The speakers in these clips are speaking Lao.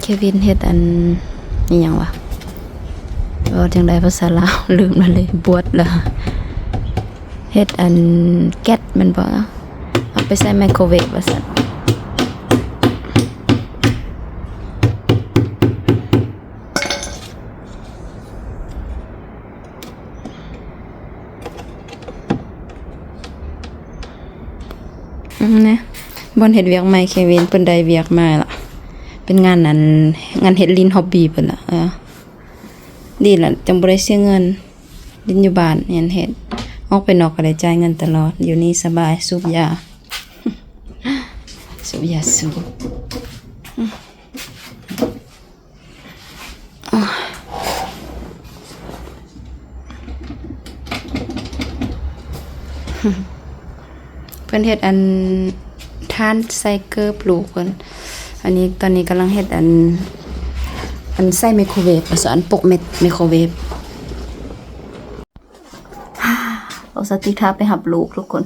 ເຄວິນເຮັດອັນ ອີ່ຫຍັງວະ ເວົ້າຈັ່ງໃດພາສາລາວ ລືມແລ້ວເລີຍ ບວດລະ ເຮັດອັນແກັດແມ່ນບໍ່? ເອົາໄປໃສ່ໄມໂຄເວບວ່າຊັ້ນ. ອືມ ນະ ບ່ອນເຮັດວຽກໃໝ່ ເຄວິນເພິ່ນໄດ້ວຽກມາລະ ເປັນງານນັ້ນ ງານເຮັດລີນຮອບບີເພິ່ນລະ. ເອີ ດີລະ ຈັ່ງບໍ່ໄດ້ເສຍເງິນ ຫຼິ້ນຢູ່ບ້ານ ຮຽນເຮັດ ອອກໄປນອກກໍໄດ້ຈ່າຍເງິນຕະຫຼອດ. ຢູ່ນີ້ສະບາຍ ສູບຢາ ສູບຢາສູບ. ເພິ່ນເຮັດອັນ ຖ່ານໃສ່ເກີບລູກເພິ່ນ. ອັນນີ້ ຕອນນີ້ກຳລັງເຮັດອັນ ອັນໃສ່ໄມໂຄເວບ ວ່າຊັ້ນ ປົກເມັດໄມໂຄເວບ. ອອກສະຕິກຖ້າໄປຮັບລູກທຸກຄົນ.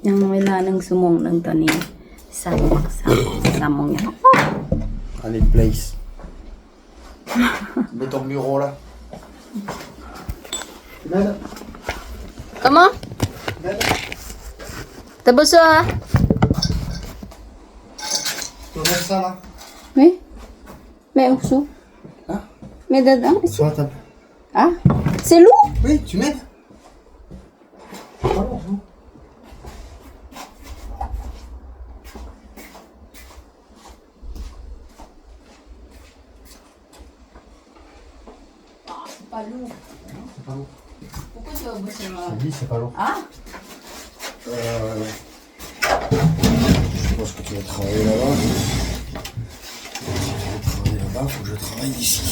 ຍັງເວລາໜຶ່ງຊົ່ວໂມງໜຶ່ງ ຕອນນີ້ສາມໂມງ ສາມໂມງ ສາມໂມງຍັງ. Allez, place. Mets ton bureau là. Comment? T'as besoin? Tu peux mettre ça là? Oui. Mets en dessous. Hein? Mets dedans, ici. Sur la table. Ah, c'est lourd. Oui, tu m'aides. Ah, c'est pas lourd. C'est pas lourd. Pourquoi tu as besoin? Je dis, c'est pas lourd. Ah. Euh, je pense que tu vas travailler là-bas. Tu vas travailler là-bas, faut que je travaille ici.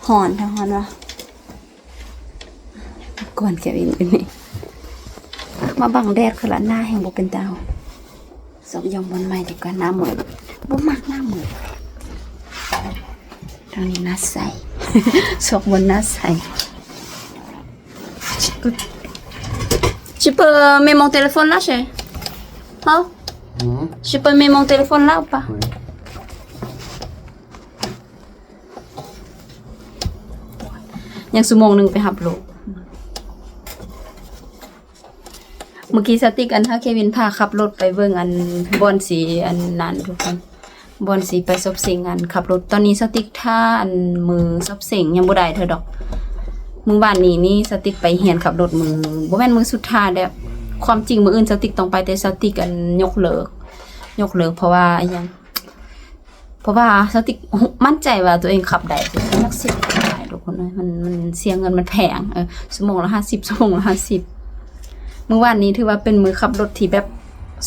ຮ້ອນ ຮ້ອນວ່າ ກວນແກວອີກນີ້ ມາບັງແດດຂ້ອຍລະ ໜ້າແຮ່ງບໍ່ເປັນຕາເອົາ. ຊອກຢ່ອງບ່ອນໃໝ່ດີກວ່າ ໜ້າມືດ ບໍ່ມັກໜ້າມືດ. ທາງນີ້ໜ້າໃສ ຊອກບ່ອນໜ້າໃສ. Tu peux mettre mon téléphone là, chérie? Hein? Mhm. Je peux mettre mon téléphone là ou pas? Oui. ຍັງຊົ່ວໂມງໜຶ່ງໄປຮັບລູກ. ເມື່ອກີ້ສະຕິກ ອັນ ຫາເຄວິນພາຂັບລົດໄປເບິ່ງ ອັນ ບ່ອນສີ ອັນນັ້ນທຸກຄົນ ບ່ອນສີໄປສອບເສັງ ອັນ ຂັບລົດ. ຕອນນີ້ສະຕິກຖ້າ ອັນ ມືສອບເສັງຍັງບໍ່ໄດ້ເທື່ອດອກ. ມື້ວານນີ້ນີ້ສະຕິກໄປຮຽນຂັບລົດ ມື ບໍ່ແມ່ນມື້ສຸດທ້າຍແລ້ວ. ຄວາມຈິງມື້ອື່ນສະຕິກຕ້ອງໄປ ແຕ່ສະຕິກ ອັນ ຍົກເລີກ ຍົກເລີກ ເພາະວ່າອີ່ຫຍັງ ເພາະວ່າສະຕິກໝັ້ນໃຈວ່າຕົວເອງຂັບໄດ້ ແຕ່ສະຕິກມັກເສຍເງິນຫຼາຍທຸກຄົນເອີຍ ມັນ ມັນເສຍເງິນ ມັນແພງ ເອີ ຊົ່ວໂມງລະຫ້າສິບ ຊົ່ວໂມງລະຫ້າສິບ. ມື້ວານນີ້ຖືວ່າເປັນມື້ຂັບລົດທີ່ແບບ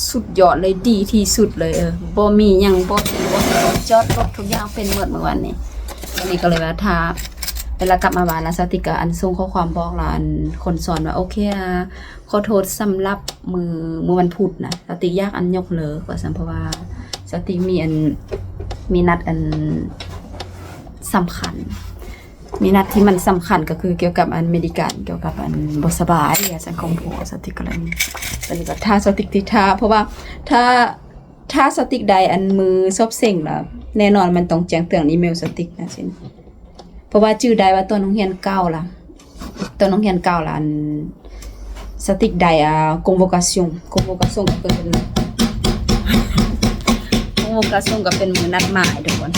ສຸດຍອດເລີຍ ດີທີ່ສຸດເລີຍ ເອີ ບໍ່ມີຫຍັງ ບໍ່ ບໍ່ ຈອດລົດ ທຸກຢ່າງເປັນໝົດມື້ວານນີ້. ວັນນີ້ກໍເລີຍວ່າຖ້າເວລາກັບມາບ້ານລະ ສະຕິກກໍ ອັນ ສົ່ງຂໍ້ຄວາມບອກລະ ອັນ ຄົນສອນວ່າ ໂອເຄ ອ່າ ຂໍໂທດສຳລັບມື້ ມື້ວັນພຸດນະ ສະຕິກຢາກ ອັນ ຍົກເລີກວ່າຊັ້ນ ເພາະວ່າສະຕິກມີ ອັນ ມີນັດ ອັນ ສຳຄັນ ມີນັດທີ່ມັນສຳຄັນ ກໍຄືກ່ຽວກັບ ອັນ ເມດິການ ກ່ຽວກັບ ອັນ ບໍ່ສະບາຍວ່າຊັ້ນ ຂອງຜົວ. ສະຕິກກໍເລີຍ ຕອນນີ້ກໍຖ້າສະຕິກຕິດຖ້າ ເພາະວ່າຖ້າ ຖ້າສະຕິກໄດ້ ອັນ ມືສອບເສັງລະ ແນ່ນອນມັນຕ້ອງແຈ້ງເຕືອນອີເມວສະຕິກນະ ເຊັ່ນ ເພາະວ່າຈື່ໄດ້ວ່າຕອນໂຮງຮຽນເກົ່າລະ ຕອນໂຮງຮຽນເກົ່າລະ ອັນ ສະຕິກໄດ້ ອ່າ convocation convocation ກໍຄື convocation ກໍເປັນມື້ນັດໝາຍທຸກຄົນ.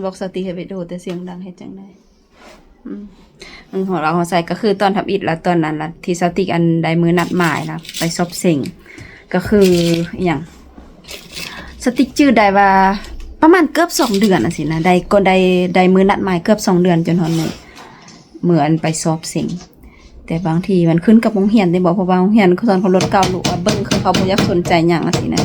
ບອກສະຕິກໃຫ້ໄປໂດດ ແຕ່ສຽງດັງເຮັດຈັ່ງໃດ? ອືມ ເວົ້າໃສ່ກໍຄືຕອນທຳອິດລະ ຕອນນັ້ນລະ ທີ່ສະຕິກ ອັນ ໄດ້ມື້ນັດໝາຍລະ ໄປສອບເສັງ ກໍຄືອີ່ຫຍັງ ສະຕິກຈື່ໄດ້ວ່າປະມານເກືອບສອງເດືອນຈັ່ງຊີ້ນະ ໄດ້ ກໍໄດ້ ໄດ້ມື້ນັດໝາຍເກືອບສອງເດືອນ ຈົນຮອດມື້ ມື້ ອັນ ໄປສອບເສັງ. ແຕ່ບາງທີມັນຂຶ້ນກັບໂຮງຮຽນເດ້ບໍ ເພາະວ່າໂຮງຮຽນສອນຂັບລົດເກົ່າ ລູກວ່າເບິ່ງຄືເຂົາບໍ່ຢາກສົນໃຈຫຍັງຈັ່ງຊີ້ນະ.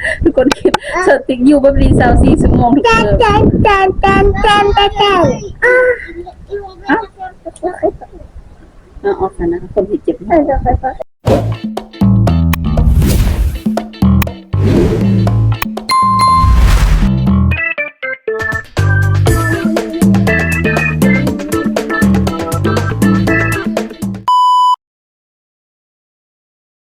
ທຸກຄົນຄິດ ສະຕິກຢູ່ແບບນີ້ຊາວສີ່ຊົ່ວໂມງທຸກເທີມ. ເອົາ ເອົາອອກຫັ້ນນະ ຄົນທີ່ເຈັບ.